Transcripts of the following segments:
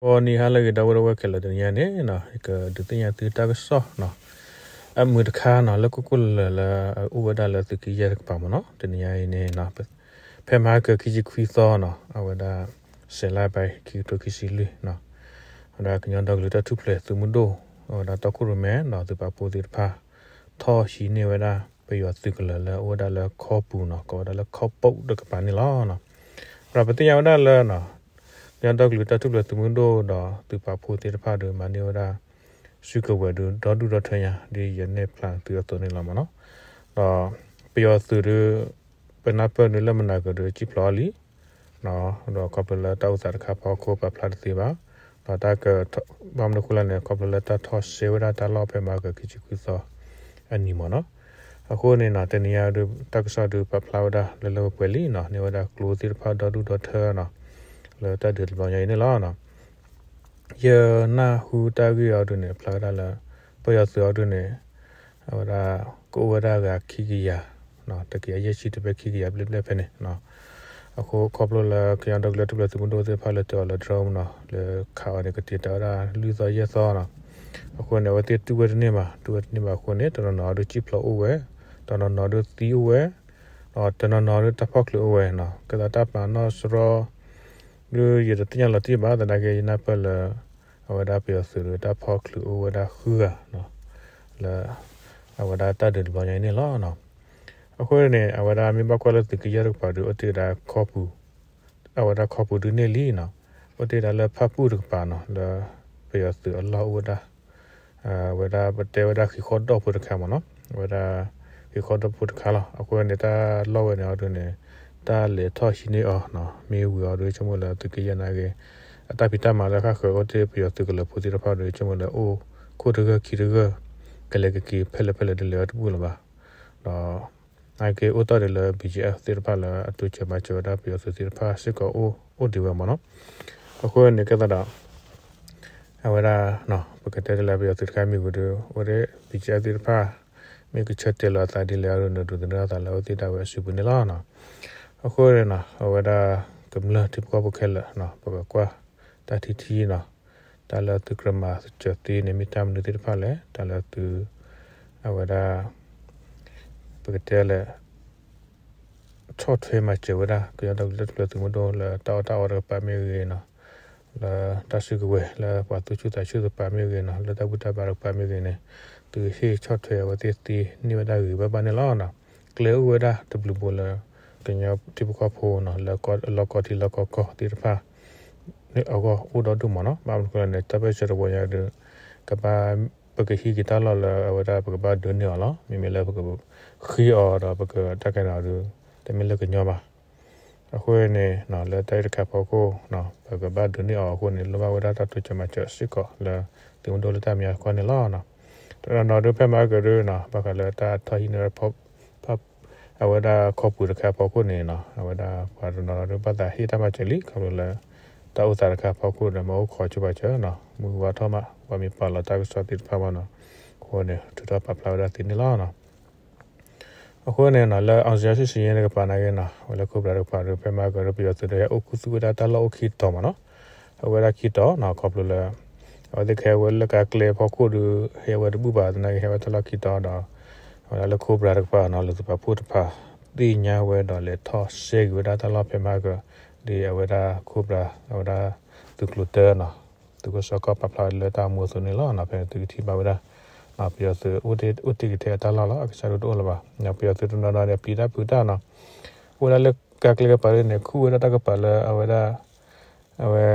ဂီၤနံၤဟါလၢအဂ့ၤ ဒီပုၢ်ဝဲၢ်ခဲလၢာ် တနံၤအံၤန့ၣ် ယကဒုးသ့ၣ်ညါသုတၢ်ကစီၣ်နီၤ အမုာ်တခါနီၤ လၢကိၣ်ကိၣ်လၢၤလၢ်လၢ်လၢအအိၣ်ဝဲဒၣ်လၢသုးက့ယဲၢ်တကပၤမ့ၢ်နီၤ တနံၤအံၤန့ၣ် ဖဲမဟါကၢခံဆံခွံသီနီၤ အဝဲဒၣ် စဲးလါဘၣ် ခံကထိခံဆံလွံၢ်နီၤ အဝဲဒၣ်ကညီဒီကလုာ်တၢ်ထူၣ်ဖျဲးသုးမုၢ်ဒိၣ် အဝဲဒၣ်တီခိၣ်ရိၣ်မဲဒီး သုးပာ်ဖှိၣ်သ့ၣ်တဖၣ် ထီၣ်ဟံးန့ၢ်ဝဲဒၣ် ပယီၤသုးကလၢၤလၢအအိၣ်ဝဲဒၣ်လၢခီပူၤနီၤ ကိးဝဲဒၣ်လၢခီပူၤတကပၤန့ၣ်လီၤ. ဒီးပသ့ၣ်ညါဝဲဒၣ်လၢ ကညီဒီကလုာ်တၢ်ထူၣ်ဖျဲးသုးမုၢ်ဒိၣ်ဒီးသုးပာ်ဖှိၣ်သ့ၣ်တဖၣ်ဒီး မၤန့ၢ်ဝဲဒၣ် စုကဝဲၤဒုး ဒီဒူၣ်ဒီထၢညါ ဒ်ယနဲၣ်ဖျါသုအသိးန့ၣ်လီၤမ့ၢ်နီၤ. ဒီးပယီၤသုးဒီး ပနၢ်ပၢၢ်ဒုးလၢမနၤကၢၤဒီး စံၣ်ဖျိးအီၤလံ ဒီးခီဖျိလၢတၢ်အိၣ်သးတခါဖီခိၣ်ပာ်ဖျါတသ့ဘၣ်, ဒီးတၢ်က ဘၣ်မနုၤဃိလဲၣ်န့ၣ် ခီဖျိလၢတၢ်ထီၣ်စဲဝဲဒၣ်တၢ်လီၢ်ဖဲမဟါကၢခံဆံခွံသီအနံၤမ့ၢ်နီၤ. အဃိန့ၣ်နီၤ တနံၤအံၤဒီး တၢ်ကစီၣ်ဒုးပာ်ဖျါဝဲဒၣ်လၢလၢပှဲၤပှဲၤလံနီၤ, န့ၢ်ဝဲဒၣ်ကျိသ့ၣ်တဖၣ်ဒီဒူၣ်ဒီထၢနီၤ, လၢတၢ်ဒုးတဘျီညါအံၤန့ၣ်လီၤ. ယနၢ်ဟူတၢ်ဂ့ၢ်အီၤဒုးန့ၣ် ဖျါဝဲဒၣ်လၢ ပယီၤသုးအီၤဒုးန့ၣ် အဝဲဒၣ် ကအိၣ်ဝဲဒၣ်ဂၤခံကယၤ, တကယၤယဲၢ်ဆံတဖဲခံကယၤဘျဲၣ်ဘျဲၣ်ဖဲန့ၣ်နီၤ. အဃိခီဖျိလၢကညီဒီကလုာ်တၢ်ထူၣ်ဖျဲးသုးမုၢ်ဒိၣ်သ့ၣ်တဖၣ်လၢတဲအီၤလၢ drone နီၤ, လၢခးအီၤန့ၣ် ကတ့တၢ်ဝဲဒၣ်လွံၢ်သီယဲၢ်သီနီၤ. အဃိန့ၣ် အဝဲသ့ၣ်တူၢ်ဝဲတန့ၢ်ဘၣ်, တူၢ်ဝဲတန့ၢ်ဘၣ်အဃိန့ၣ် တနီၤနီၤအီၤဒုးစံၣ်ဖျိးအိၣ်ဝဲ, တနီၤနီၤဒုးသံအိၣ်ဝဲ, ဒီးတနီၤနီၤဒုးတၢ်ဖီၣ်ချုးအိၣ်ဝဲနီၤ. ကဲသးတၢ်ပာ်နီၣ်စရီ ဒုးယတသ့ၣ်ညါလီၤတံၢ်ဘၣ်, သနာ်က့ယနၢ်ပၢၢ်လၢ အဝဲဒၣ်ပယီၤသုးဒီးတၢ်ဖီၣ်ချုးအိၣ်ဝဲဒၣ်ဃုဂၤနီၤ, လၢ အဝဲဒၣ်တၢ်ဒုးတဘျီညါအံၤန့ၣ်လီၤ. အဃိန့ၣ် အဝဲဒၣ်မ့ၢ်ဘၣ်ကွၢ်လၢသုးက့ယဲၢ်တကပၤဒီး အိၣ်တ့ၢ်ဝဲဒၣ်ခီပူၤ, အဝဲဒၣ်ခီပူၤဒုးန့ၢ်လံနီၤ, အိၣ်တ့ၢ်ဝဲဒၣ်လၢဖၣ်ပူၣ်တကပၤနီၤ, လၢပယီၤသုးအလီၢ်အိၣ်ဝဲဒၣ် အဝဲဒၣ်ပတဲဝဲဒၣ်ဃံးဃီဒီဖိတခါမ့ၢ်နီၤ, အဝဲဒၣ် ဃံးဃီဒီဖိတခါလီၤ. အဃိန့ၣ် တၢ်လီၢ်ဝဲန့ၣ်အီၤဒုးန့ၣ် တၢ်လဲၤထီၣ်ဟံးန့ၢ်အီၤနီၤ, မ့ၢ်ဝံၤအီၤဒုး ဆိကမိၣ်လၢသုးက့ယဲၢ်နာ်က့ အတၢ်ဖံးတၢ်မၤလၢဃၣ်ဃၢၤအိၣ်တ့ၢ်ပယီၤသုးကလၢၤဖိသ့ၣ်တဖၣ်ဒီး ဆိကမိၣ်လၢအိၣ်ခိၣ်တဂၢၢ်ခံတဂၢၢ် ကလဲၤကက့ၤဖဲလဲၣ်ဖဲလဲၣ်ဒုးလဲၤဝဲတဘူၣ်လၢၤဘၣ်. ဒီး နာ်က့အိၣ်တ့ၢ်ဒံးလၢ BGF သ့ၣ်တဖၣ်လၢအတိစၢၤမၤစၢၤဝဲဒၣ်ပယီၤသုးသ့ၣ်တဖၣ်စ့ၢ်ကီးအိၣ်ဒံးဝဲမ့ၢ်နီၤ. အဃိန့ၣ်ကဲသးဒီး အဝဲဒၣ် ပကတဲဒ်လၢပယီၤသုးတခါမ့ၢ်ဝံၤဒီး အိၣ်ဒံး BGF သ့ၣ်တဖၣ် မ့ၢ်ကဆၢတဲာ်လီၤအသးဒ်လဲၣ်အီၤဒုး ဒုးသန့ၤအသးလၢအဝဲသ့ၣ်ဒၣ်ဝဲအစုပူၤန့ၣ်လီၤ. အဃိန့ၣ် အဝဲဒၣ်ကမျၢၢ်ထံဖိကီၢ်ဖိခဲလၢာ် ပကကွၢ်တၢ်ထံထံနီၤ, တၢ်လၢသုကြၢးမၤစၢၤသ့န့ၣ် မ့ၢ်တၢ်မနုၤသ့ၣ်တဖၣ်လဲၣ်, တၢ်လၢသု အဝဲဒၣ် ပကတဲလဲၣ် ဆီၣ်ထွဲမၤစၢၤဝဲဒၣ် ကညီဒီကလုာ်တၢ်ထူၣ်ဖျဲးသုးမုၢ်ဒိၣ်လၢတၢ်အီၣ်တၢ်အီတကပၤမ့ၢ်ဂ့ၤနီၤ, လၢတၢ်စုကဝဲၤ လၢပှၤသူၣ်ဆူၣ်သးဆူၣ်တကပၤမ့ၢ်ဂ့ၤနီၤ, လၢတၢ်ဘူၣ်တၢ်ဘါတကပၤမ့ၢ်ဂ့ၤန့ၣ် သုဟ့ၣ်ဆီၣ်ထွဲအဝဲသ့ၣ်သ့န့ၢ်ဝဲဒၣ်ဂ့ၤဂ့ၤဘၣ်ဘၣ်န့ၣ်လီၤ. ကျဲအိၣ်ဝဲဒၣ်တဘျုးဘိလၢ ကညီထံဖိကီၢ်ဖိနီၤ လၢလီၢ်ကီၢ်ထံလီၢ်ကီၢ်ကီၢ်သ့ၣ်တဖၣ် အဂီၢ်အိၣ်ဒီဒူၣ်မ့ၢ်နီၤ, ဘၣ်မနုၤဃိလဲၣ်န့ၣ် တၢ်ပၢၢ်ဆၢတဝီညါဒီး ကဘၣ် ပကဟံးက့ၤတၢ်လီၢ်လၢအဝဲဒၣ်ပကဘၣ်ဒုးန့ၢ်အီၤလီၤ. မ့မ့ၢ်လၢပကဃ့အီၤဒီးပကတၢ်ကဲန့ၣ်အီၤဒီး တမ့ၢ်လၢကညီဘၣ်. အဃိန့ၣ် လၢတၢ်အံၤတခါဖီခိၣ် ပကဘၣ်ဒုးန့ၢ်အီၤအဃိန့ၣ် လိၣ်ဘၣ်ဝဲဒၣ်တၢ်တိစၢၤမၤစၢၤစ့ၢ်ကီးလၢ သုးမုၢ်ဒိၣ်လၢတၢ်မဲာ်ညါတခီန့ၣ်လီၤ. တနီၤနီၤဒုးဖဲမဟါကၢၤဒုးနီၤ ဘၣ်ဃးလၢတၢ်ထီၣ်ဟံးန့ၢ် အဝဲဒၣ်ခီပူၤတခါဖီခိၣ်န့ၣ်နီၤ အဝဲဒၣ်ပှၤတနီၤနီၤဒုးဘၣ်သးဟ့ၣ်တၢ်မၤစၢၤလံ ခီဖျိလၢ တၢ်အိၣ်သးတခါဖီခိၣ်ဒီး မ့ၢ်အိၣ်ခိးဆိပာ်စၢၤနီၤ မုၢ်ဝါထီၣ်မး ပှၤမ့ၢ်ပာ်လီၤတၢ်ကစီၣ်သ့ၣ်တဖၣ်မးနီၤ အဃိန့ၣ် ထုးထီၣ်ပာ်ဖျါဝဲဒၣ်သ့န့ၣ်လီၤ. အဃိန့ၣ်နီၤ လၢ အောင်ဇေယျ စစ်ဆင်ရေး တကပၤနာ်က့နီၤ ဝဲလၢခိၣ်ဘြၤတကပၤဒီး ဖဲမဟါကၢၤဒုး ပယီၤသုးဒီးဟဲအိၣ်ခူသူၣ်ဝဲဒၣ်တၢ်လီၢ်အိၣ်ခံတီၤမးနီၤ အဝဲဒၣ်ခံတီၤနီၤ ခီဖျိလၢ အဝဲသ့ၣ်ကဟဲဝဲလၢကါကျဲဖီခိၣ်ဒီး ဟဲဝဲတဘူၣ်ဘၣ် သနာ်က့ဟဲဝဲတၢ်လီၢ်ခံတီၤဒီး အဝဲဒၣ်လၢခိၣ်ဘြၤတကပၤနီၤ လၢသုးပာ်ဖှိၣ်တဖၣ် သ့ၣ်ညါဝဲဒီးလဲၤထီၣ်စဲက့ၤဝဲဒၣ်တၢ်လီၢ်ဖဲမဟါကၢၤ ဒ်အဝဲဒၣ်ခိၣ်ဘြၤ အဝဲဒၣ်သုးကျိၤတၢနီၤ သုးခိၣ်စီကီၢ်ပာ်ဖျါလၢတၢ်မူအသိးန့ၣ်လီၤ. ဖဲန့ၣ်သုကထံၣ်ဘၣ်ဝဲဒၣ် ပယီၤသုးအိၣ်တ့ၢ်က့ၤထဲအတၢ်လီၢ်လီၤ အကစၢ်ဒၣ်တအိၣ်လၢၤဘၣ်. ပယီၤသုးတနီၤနီၤန့ၣ် ပျံၤတၢ်ဖုးတၢ်နီၤ အိၣ်ဝဲဒၣ်လၢကါကျဲကပၤန့ၣ် ခူၣ်ဝဲဒၣ်တၢ်ကပၤလၢအဝဲဒၣ် အဝဲ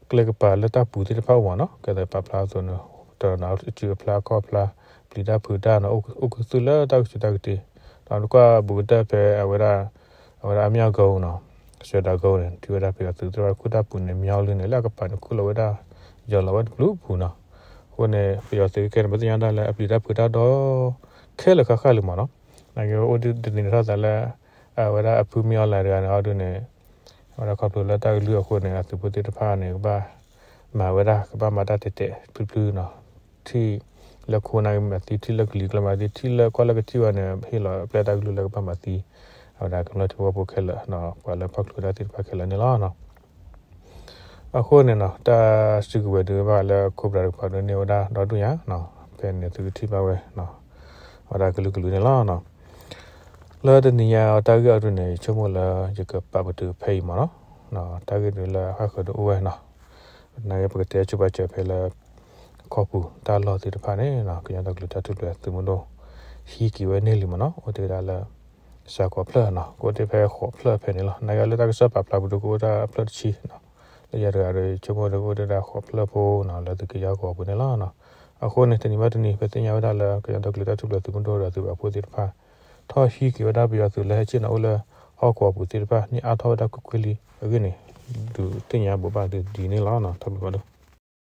ကျဲကပၤလၢတၢ်ပူၤသ့ၣ်တဖၣ်အိၣ်မးနီၤ ကဲသးပာ်ဖျါအသိးန့ၣ် တနီၤနီၤအစုအဖျါအခီၣ်ဖျါ ပျံၤတၢ်ဖုးတၢ်နီၤ အိၣ်ခူသူၣ်လၢတၢ်ကဆူးတၢ်ကတ့ၤ ဒီးနကွၢ်ဘူးကတၢၢ်ဖဲအဝဲဒၣ် အဝဲဒၣ်အမၠၣ်ကိၤနီၤ စၢၤဒၤကိၤန့ၣ် ထံၣ်ဝဲဒၣ်ပယီၤသုးသ့ၣ်တဖၣ်ခူၣ်တၢ်ပူၤန့ၣ် မညီလံန့ၣ် လၢအကပၤန့ၣ်ခူၣ်လီၤဝဲဒၣ် ယီၤလီၤဝဲတဘျုးပူၤနီၤ. အဃိန့ၣ် ပယီၤသုးကဲန့ၣ် ပသ့ၣ်ညါဒၣ်လၢအပျံၤတၢ်ဖုးတၢ်ဒီး ခဲလၢာ်ဃၣ်ဃၣ်လံမးနီၤ နာ်က့အိၣ်ဒ်တနံၤထီၣ်သးလၢ အဝဲဒၣ်အဖုမ့ၢ်အီလၢတဂၤန့ၣ် အီၤဒုးန့ၣ် အဝဲဒၣ်ခီဖျိလၢတၢ်ကလုၢ်အဃိန့ၣ် အသုးဖိသ့ၣ်တဖၣ်န့ၣ် ကဘၣ်မၤဝဲဒၣ် ကဘၣ်မၤတၢ်တဲာ်တဲာ်ဖျုဖျုနီၤ ထံၣ်လၢခိၣ်နၢ်မၤသံ ထံၣ်လၢကလံၤကျါမၤသံ ထံၣ်လၢကွၢ်လၢကထံၣ်ဝဲန့ၣ် ဟ့ၣ်လီၤပျဲတၢ်ကလုၢ်လၢကဘၣ်မၤသံ အဝဲဒၣ်ကမျၢၢ်ထံဖိကီၢ်ဖိခဲလၢာ် ပှၤလၢဖီၣ်ချုးတၢ်သ့ၣ်တဖၣ်ခဲလၢာ်န့ၣ်လီၤ. အဃိန့ၣ်နီၤ တၢ်စုကဝဲၤဒုးဘၣ်လၢခိၣ်ပြးတကပၤဒုးန့ၢ်ဝဲဒၣ်ဒီဒူၣ်ညါ, ဖဲန့ၣ်သုကထံၣ်ဘၣ်ဝဲ အဝဲဒၣ်ကလုာ်ကလုာ်န့ၣ်လီၤ. လၢတနံၤညါအတၢ်ဂ့ၢ်အံၤဒုးန့ၣ် ယဆိကမိၣ်လၢယကပာ်ပတုာ်ဖဲအံၤမ့ၢ်နီၤ, တၢ်ဂ့ၢ်ဒုးလၢအဃၣ်ဃၢၤဒုးအိၣ်ဝဲနီၤ, နာ်က့ပကတဲဆိပာ်စၢၤဖဲလၢ ခီပူၤတၢ်လီၢ်သ့ၣ်တဖၣ်န့ၣ်နီၤ ကညီဒီကလုာ်တၢ်ထူၣ်ဖျဲးသုးမုၢ်ဒိၣ် ဟံးက့ၤဝဲန့ၢ်လံမ့ၢ်နီၤ, အိၣ်တ့ၢ်ဝဲဒၣ်လၢ စှၤကီးဖျၢၣ်နီၤ, ကအိၣ်တ့ၢ်ဖဲဃိးဖျၢၣ်ဖဲန့ၣ်လီၤ. နာ်က့လၢတၢ်ကစီၣ်ပာ်ဖျါပူၤဒုးကအိၣ်ဒၣ်အဖျၢၣ်တဆံနီၤ, လၢယၤတဂၤဒီးဆိကမိၣ်ဒုးကအိၣ်တ့ၢ်ဝဲဒၣ်ဃိးဖျၢၣ်ဖိနီၤ လၢသုးက့ယဲၢ်ကီၢ်ပူၤန့ၣ်လီၤ. အဃိန့ၣ် တနံၤဘၣ်တနံၤ ပသ့ၣ်ညါဝဲဒၣ်လၢ ကညီဒီကလုာ်တၢ်ထူၣ်ဖျဲးသုးမုၢ်ဒိၣ်ဒီးသုးပာ်ဖှိၣ်သ့ၣ်တဖၣ် ထီၣ်ဟံးက့ၤဝဲဒၣ်ပယီၤသုးလၢဟဲဆ့ၣ်နီၤအိၣ်လၢ ဟီၣ်ကဝီၤပူၤသ့ၣ်တဖၣ် န့ၢ်အါထီၣ်ဝဲဒၣ်ကွ့ၢ်ကွ့ၢ်လံအဂ့ၢ်န့ၣ် ဒုးသ့ၣ်ညါဘိးဘၣ်သုဒ်န့ၣ်လီၤ. တၢ်ဘျုးဖးဒိၣ်.